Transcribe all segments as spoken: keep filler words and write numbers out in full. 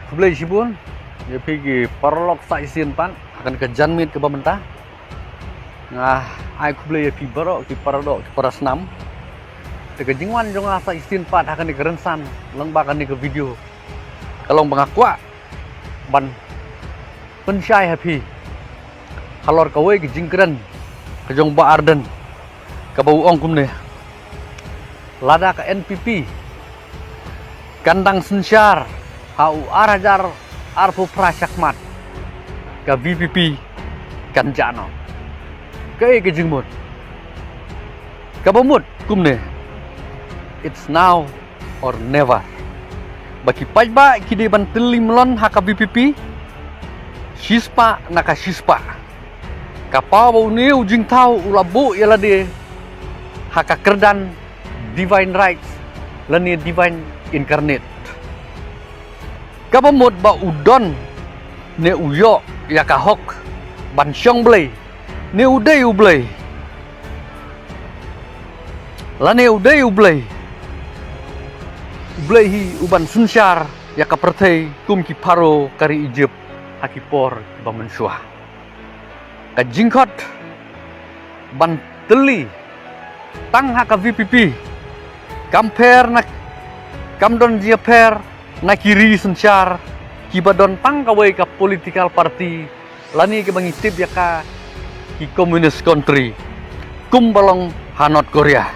Khublei shibun ïa phi ki paralok sa shisien pat ha kane ka janmiet kaba mynta. Nga ai khublei ïa phi baroh ki paradoh ki parasnam. Te ka jingwan jong nga sa shisien pat ha kane ka rynsan lyngba kane ka video ka long ba nga kwah ban pynshai ha phi halor kawei ka jingkren ka jong Bah Ardent, kaba u ong kumne: Lada ka N P P kan dang synshar ha u ar hajar arphew phra shakhmat, ka V P P kan jah noh. Kaei ka jingmut? Kaba mut kumne: it's now or never. Ba ki paidbah ki dei ban tylli mlon ha ka V P P shispah na ka shispah. Ka paw ba une u jingthaw u la buh ïa lade ha ka kyrdan divine rights lane divine incarnate. Kaba mut ba u don ne u ïoh ïa ka hok ban shong Blei, ne u dei u Blei, lane u dei u Blei, u Blei hi u ban synshar ïa ka pyrthei kum ki Pharaoh ka ri Egypt ha ki por kiba mynshuwa. Ka jingkhot ban tylli tang ha ka V P P kam pher na, kam don jingpher na ki ri synshar kiba don tang kawei ka political party lane kiba ngi tip ïa ka ki communist country, kumba long ha North Korea,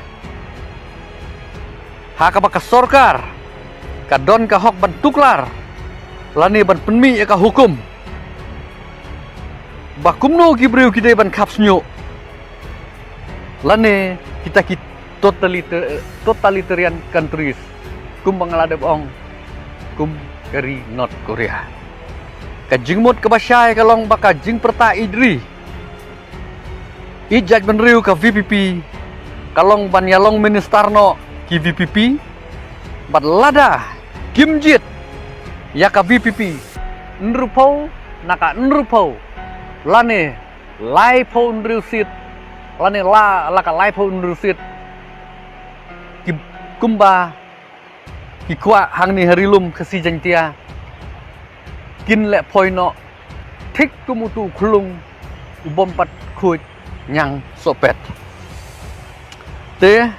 ha kaba ka sorkar ka don ka hok ban tuklar lane ban pynmih ïa ka hukum ba kumno ki briew ki dei ban khap shñiuh, lane kita ki totalita-, totalitarian countries, kumba nga la dep ong, kum ka ri North Korea. Ka jingmut kaba shai ka long ba ka jingpyrta ïeit ri, ïeit jaitbynriew ka V P P ka long ban ïalong minister noh ki V P P. Bad lada kim jied ïa ka V P P hynriewphew na ka hynriewphew lane laiphew hynriew seat, lane la, la ka laiphew hynriew seat, ki, kumba ki kwah hangne ha Ri Lum Khasi Jaiñtia, kin leh phoi noh thik kum utu u khyllung u bym pat khuid ñiang sohpet. Te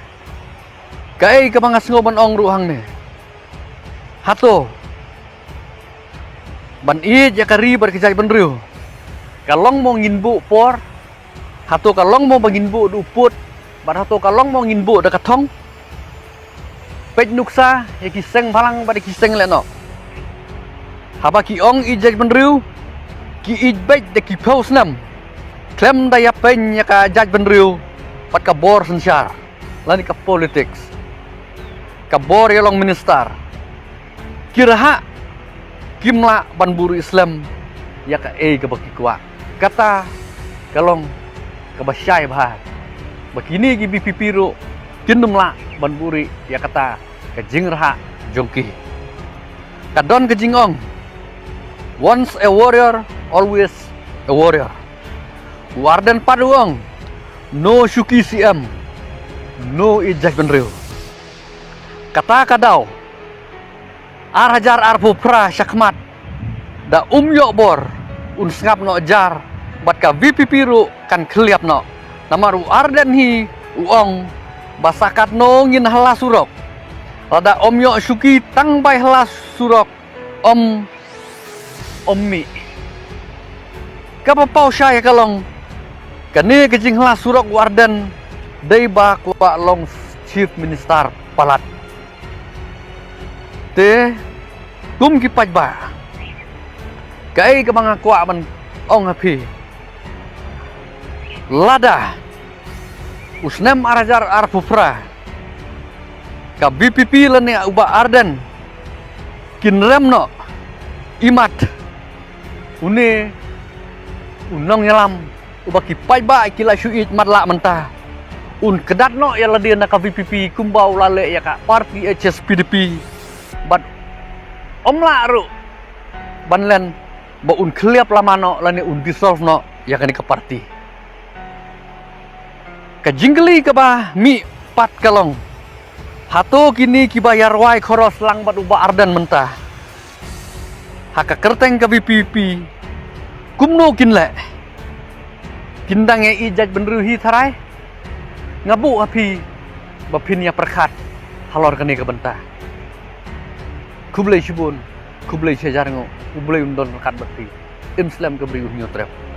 kaei kaba nga sngew ban ong ruh hangne, hato ban ïeit ïa ka ri bad ka jaitbynriew ka long mo ngin buh por? Hato ka long mo ba ngin buh da u pud? Bad hato ka long mo ngin buh da ka thong? Peit nuksa ïa ki seng bhalang bad ïa ki seng lehnoh. Haba ki ong ïeit jaitbynriew, ki ïeit beit da ki phew snem, khlem da ïa peit ïa ka jaitbynriew bad ka bor synshar lane ka politics, ka bor ïalong minister. Ki rhah, kim lah ban buhrieh slem ïa kaei kaba ki kwah. Kata ka long kaba shai bha, ba kine ki V P P ruh kin ym lah ban buhrieh ïa kata ka jingrhah jong ki. Ka don ka jingong, once a warrior, always a warrior. U Ardent pat u ong, no shuki C M, no ïeit jaitbynriew. Kata ka daw, ar hajar arphew phra shakhmat, da um ïoh bor, un sngap noh jar, bad ka V P P ruh kan khylliap noh. Namar u Ardent hi u ong ba sa katno ngin hla surok, lada um ïoh shuki tang bai hla surok, um, um mih. Kaba paw shai ka long, kane ka jinghla surok u Ardent dei ba kwah long Chief Minister palat. Te kum ki paidbah, kaei kaba nga kwah ban ong ha phi, lada u snem ar hajar arphew phra ka V P P lane u Bah Ardent kin rem noh, imat une u nongïalam uba ki paidbah ki la shu ïeit matlah mynta, un kdat noh ïa lade na ka V P P kumba u la leh ïa ka party H S P D P, bad um lah ruh ban len ba un khylliap lama noh lane un dissolve noh ïa kane ka party. Ka jingkylli kaba mih pat ka long, Hato kine kiba ïa rwai khoros lang bad u Bah Ardent mynta ha ka kyrteng ka VPP, kumno kin leh? Kin dang ïa i jait bynriew hi tharai? Nga buh ha phi ba phin ïa pyrkhat halor kane ka bynta. Khublei shibun, khublei shihajar nguh, U Blei un don ryngkat bad phi. Im slem ka bri u Hynñiewtrep.